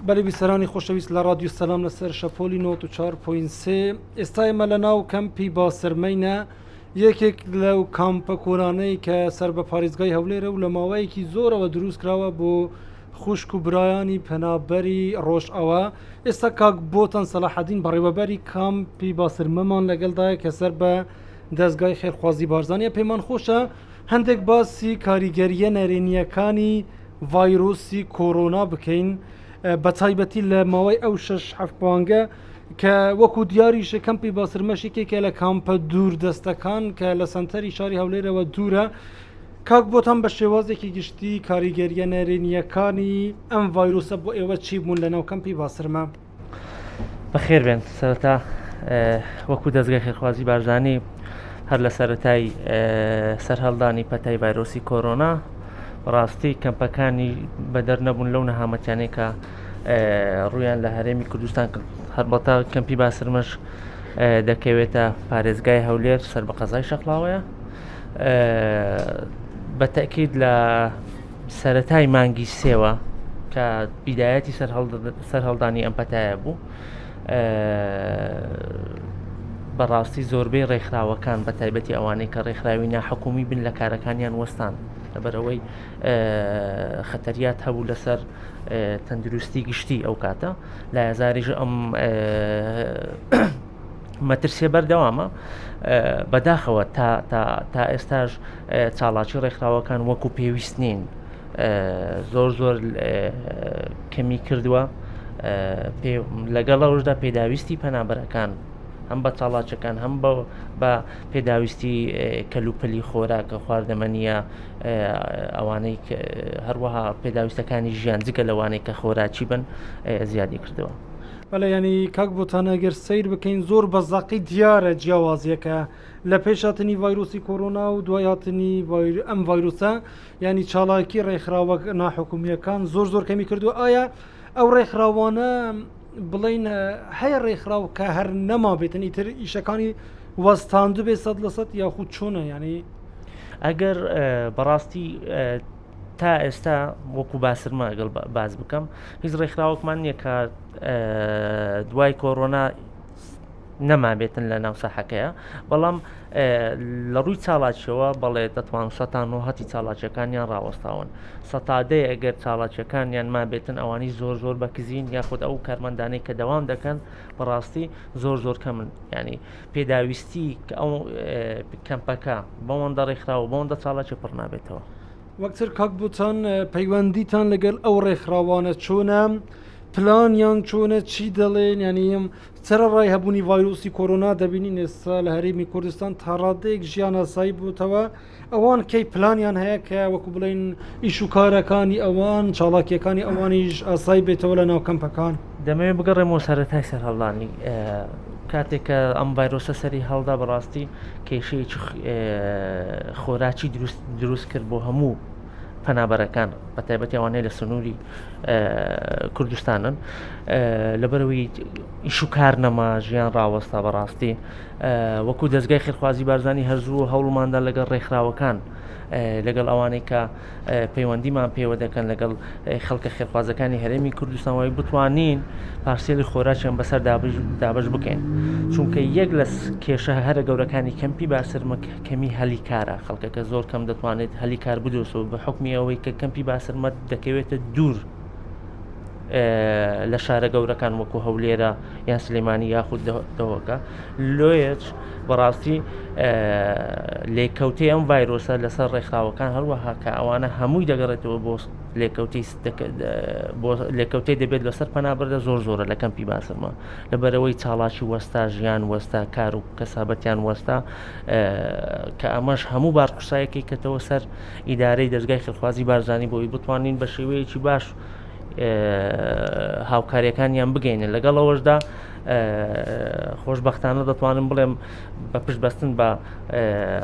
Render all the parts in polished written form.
بەلی بیسەرانی خۆشەویست لە ڕادیو سەلام لەسەر شەپۆلی 94.3 ئێستا ئێمە لە ناو کەمپی باسرمەینە یەکێک لەو کامپە کۆنانەی کە سەر بە پارێزگای هەولێرە و لە ماوەیەکی زۆرەوە دروست کراوە بۆ خوشک و برایانی پەنابەری ڕۆژئاوا ئێستا کاک بۆتان سەلاحەدین بەڕێوەبەری کامپی باسرمەمان لەگەڵدایە کە سەر بە دەزگای خێرخوازی بارزانیە پێمان خۆشە هەندێک باسی کاریگەرییە نەرێنییەکانی ڤایرۆسی کۆرۆنا بکەین بە تایبەتی لە ماوەی ئەو شەش حەفت مانگە کە وەکو دیاریشە کەمپی باسرمەش یەکێکە لە کامپە دوور دەستەکان کە لە سەنتەری شاری هەولێرەوە دوورە کاک بۆتان بە شێوازێکی گشتی کاریگەریە نەرێنیەکانی ئەم ڤایرۆسە بۆ ئێوە چی بوون لە ناو کەمپی باسرمە؟ بەخێر بێن سەرەتا وەکو دەزگای خێرخوازی بارزانی هەر لە سەرەتای سەرهەڵدانی پەتای ڤایرۆسی کۆرۆنا بەڕاستی کەمپەکانی بەدەر نەبوون لەو نەهامەتیانەی کە ڕویان لە هەرێمی کوردستان کرد هەربەتا کەمپی باسرمەش دەکەوێتە پارێزگای هەولێر سەر بە قەزای شەقلاوەیە بە تەکیید لە سەرەتای مانگی سێوە کە بیدایەتی سەرهەڵدانی ئەم پەتایە بوو بەڕاستی زۆربەی ڕێکخراوەکان بە تایبەتی ئەوانەی کە ڕێکخراوی ناحکومی بن لە کارەکانیان وەستان لەبەرەوەی خەتەریات هەبوو لەسەر تەندروستی گشتی ئەو کاتە لایەزاریش ئەم مەترسیە بەردەوامە بەداخەوە تا تا تا ئێستاش چاڵاکی ڕێکخراوەکان وەکو پێویست نین زۆر زۆر کەمی کردووە لەگەڵ ئەوشدا پێداویستی پەنابەرەکان هەم بە چاڵاچەکان هەم بە پێداویستی کەلوپەلی خۆراکە خواردەمەنیە ئەوانەی هەروەها پێداویستەکانی ژیان جگە لەوانەی کە خۆراکی بن زیادی کردەوە. بەڵێ یانی کاک بۆتان ئەگەر سەیر بکەین زۆر بە زەقی دیارە جیاوازیەکە لە پێش هاتنی ڤایرۆسی کۆرۆنا و دوای هاتنی ئەم ڤایرۆسە ینی چالاکی ڕێکخراوە ناحکومیەکان زۆر زۆر کەمی کردو ئایا ئەو ڕێکخراوانە بڵین هەیە ڕێکخراو کە هەر نەما بێتن ئیتر ئیشەکانی وەستاندو بێ سەد لە سەد یاخود چۆنە ینی ئەگەر بەڕاستی تا ئێستا وەکو باسرمە ئەگەڵ باس بکەم هیچ ڕێکخراوەکمان نییە کە دوای کۆرۆنا نەمابێتن لە ناو ساحەکەیە بەڵام لە ڕووی چاڵاکیەوە بەڵێ دەتوان سەتان و هەتی چاڵاکیەکانیان ڕاوەستاون سەتادەیە ئەگەر چاڵاکیەکانیان مابێتن ئەوانی زۆر زۆر بە کزین یاخود ئەو کارمەندانەی کە دەوام دەکەن بەڕاستی زۆر زۆر کەمن ینی پێداویستی کە ئەو کەمپەکە بەوەندە ڕێکخراوە بەوەندە چاڵاکی پڕ نابێتەوە. وەکتر کاک بوتان پەیوەندیتان لەگەل ئەو ڕێکخراوانە چۆنە پلانیان چۆنە چی دەڵێن یانی سەرەڕای هەبوونی ڤایرۆسی کۆرۆنا دەبینین ئێستا لە هەرێمی کوردستان تاڕادەیەک ژیان ئاسایی بووتەوە ئەوان کەی پلانیان هەیە کە وەکو بڵێن ئیش و کارەکانی ئەوان چاڵاکیەکانی ئەوانیش ئاسایی بێتەوە لە ناو کەمپەکان؟ دەمەوێت بگەڕێمەوە سەرەتای سەرهەڵدانی کاتێک کە ئەم ڤایرۆسە سەری هەڵدا بەڕاستی کێشەیەکی خۆراکی دروست دروست کرد بۆ هەموو پەنابەرەکان بە تایبەتی ئەوانەی لە سنووری کوردستانن لەبەرەوەی ئیش و کار نەما ژیان ڕاوەستا بەڕاستی وەکو دەزگای خێرخوازی بارزانی هەر زوو هەوڵماندا لەگەڵ ڕێکخراوەکان لەگەڵ ئەوانەی کە پەیوەندیمان پێوە دەکەن لەگەڵ خەڵکە خێرخوازەکانی هەرێمی کوردستان وای بتوانین پارسێلی خۆراکیان بەسەر دابش بکەین چونکە یەک لە کێشە هەرە گەورەکانی کەمپی باسرمە کەمی هەلی کارە خەڵکەکە زۆر کەم دەتوانێت هەلی کار بدۆسەوە بە حکمی ئەوەی کە کەمپی باسرمە دەکەوێتە دوور لە شارە گەورەکان وەکو هەولێرە یان سلێمانی یاخود دهۆکە لۆیەچ بەڕاستی لێکەوتەی ئەم ڤایرۆسە لەسەر ڕێکخراوەکان هەروەها کە ئەوانە هەمووی دەگەڕێتەوە بۆ لێکەوتەی بۆ لێکەوتەی دەبێت لەسەر پەنابەردە زۆر زۆرە لە کەمپی باسرمە لەبەرەوەی چاڵاکی وەستا ژیان وەستا کار و کەسابەتیان وەستا کە ئەمەش هەموو بار قورسایەکەی کەتەوە سەر ئیدارەی دەزگای خێرخوازی بارزانی بۆی بتوانین بە شێوەیەکی باش هاوکاریەکانیان بگەینن لەگەڵ ئەوەشدا خۆشببختانە دەتوانم بڵێم بە پشت بەستن بە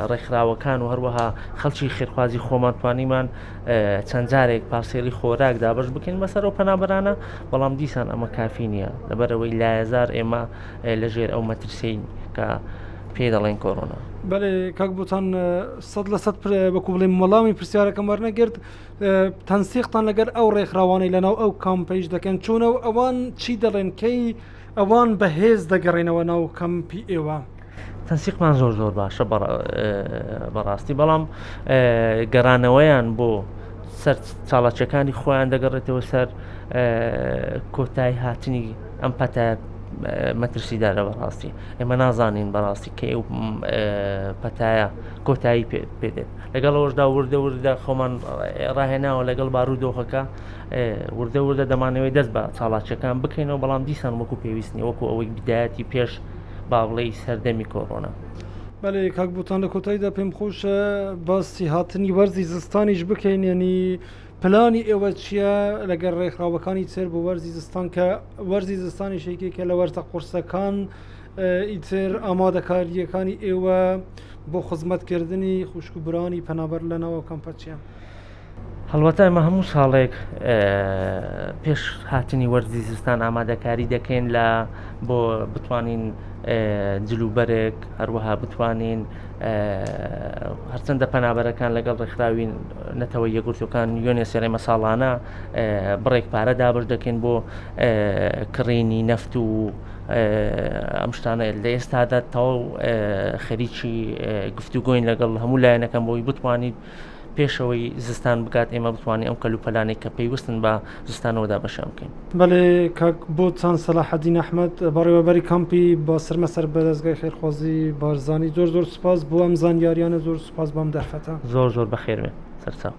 ڕێکخراوەکان و هەروەها خەڵکی خێرخوازی خۆمان توانیمان چەند جارێک پارسێلی خۆراک دابش بکەین بەسەر و پەنابەرانە بەڵام دیسان ئەمە کافی نییە لەبەرەوەی لایەزار ئێمە لەژێر ئەو مەترسین کە. پێی دەڵێن کۆرۆنا. بەێ کاک بۆتان 100% وەکو بڵێم وەڵامی پرسیارەکەم وەرنەگرت تەنسیقتان لەگەر ئەو ڕێکخراوانەی لەناو ئەو کامپەیش دەکەن چۆنە و ئەوان چی دەڵێن کەی ئەوان بەهێز دەگەڕێنەوە ناو کەمپی ئێوە؟ تەنسیقمان زۆر زۆر باشە بەڕاستی بەڵام گەڕانەوەیان بۆ سەر چاڵاچەکانی خۆیان دەگەڕێتەوە سەر کۆتای هاتنی ئەم پەتە مەترسیدارە بەڕاستی ئێمە نازانین بەڕاستی کە ئەو پەتایە کۆتایی پێدێت لەگەڵ ئەوەشدا وردە وردە خۆمان ڕاهێناوە لەگەڵ بارودۆخەکە وردە وردە دەمانەوەی دەست بە چاڵاچەکان بکەینەوە بەڵام دیسان وەکو پێویست نیە وەکو ئەوەی بدایەتی پێش با بڵێی سەردەمی کۆرۆنا. بەێ کاک بۆتان لە کۆتاییدا پێم خۆشە باسی هاتنی وەرزی زستانیش بکەین ینی پلانی ئێوە چییە لەگەر ڕێکخراوەکانی تر بۆ وەرزی زستان کە وەرزی زستانیش یەکێکە لە وەرزە قورسەکان ئیتر ئامادەکارییەکانی ئێوە بۆ خزمەتکردنی خوشک و برانی پەنابەر لە ناو کەمپە چییە؟ هەڵبەتە ئێمە هەموو ساڵێک پێش هاتنی وەرزی زستان ئامادەکاری دەکەین لە بۆ بتوانین جلوبەرێک هەروەها بتوانین هەرچەندە پەنابەرەکان لەگەڵ ڕێکخراوی نەتەوە یەکگرتوەکان یۆنێسێر ئێمە ساڵانە بڕێک پارە دابش دەکەین بۆ کڕینی نەفت و ئەم شتانە لە ئێستادا تەواو خەریکی گفتوگۆین لەگەڵ هەموو لایەنەکان بۆی بتوانیت پێشەوەی زستان بگات ئێمە بتوانین ئەم کەلوپەلانەی کە پەیوەستن بە زستانەوە دابەشیان بکەین. بەڵێ کاک بۆتان سەلاحەدین ئەحمەد بەڕێوەبەری کامپی باسرمە سەر بە دەزگای خێرخوازی بارزانی زۆر زۆر سوپاس بۆ ئەم زانیاریانە زۆر سوپاس بۆ ئەم دەرفەتە. زۆر زۆر بەخێر بێن سەرچاو.